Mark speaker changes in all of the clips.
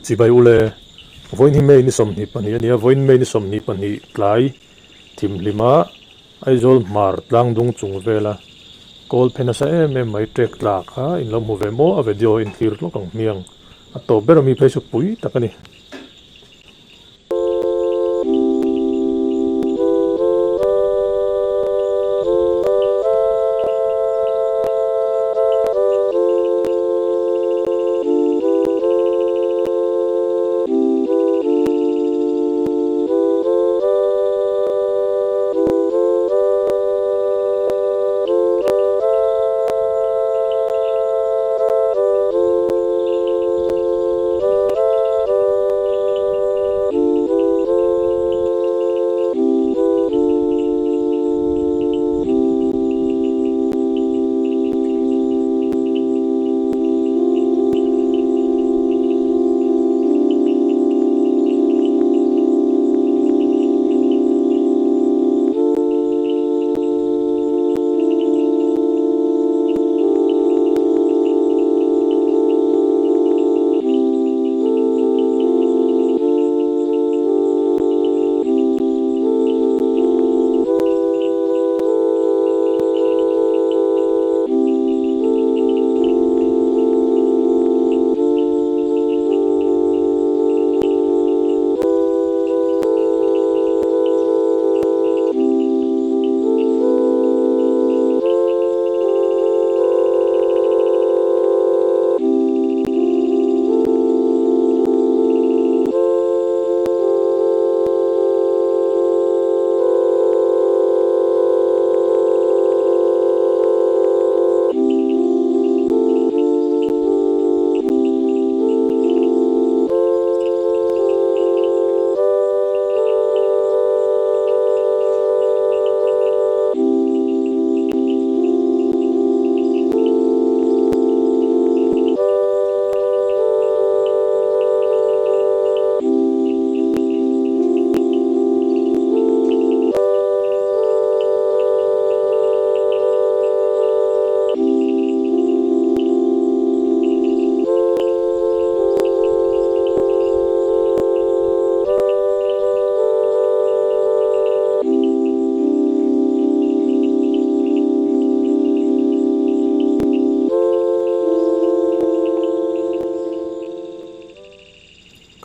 Speaker 1: Chibai ule, vawiin hi May ni 22 a ni a, vawiin May ni 22 tlai thimhlima Aizawl hmar tlangdung chung vela kawl phe nasa em em mai trek tla kha in lo hmu ve maw a video in thlir hlawk ang hmiang a tawp ber ami phei chu pui tak a ni.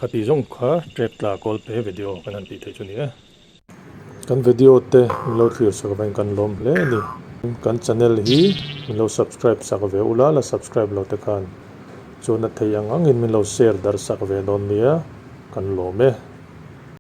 Speaker 1: Khati zawng kha trek tla kawl pe video kan han tih theih chu ni e. Kan video te min lo thlir sak avangin kan lawm hle a ni. Kan channel hi min lo subscribe sak ve ula, la subscribe lo te khan chuan a thei ang angin min lo share darh sak ve dawn nia, kan lawm e.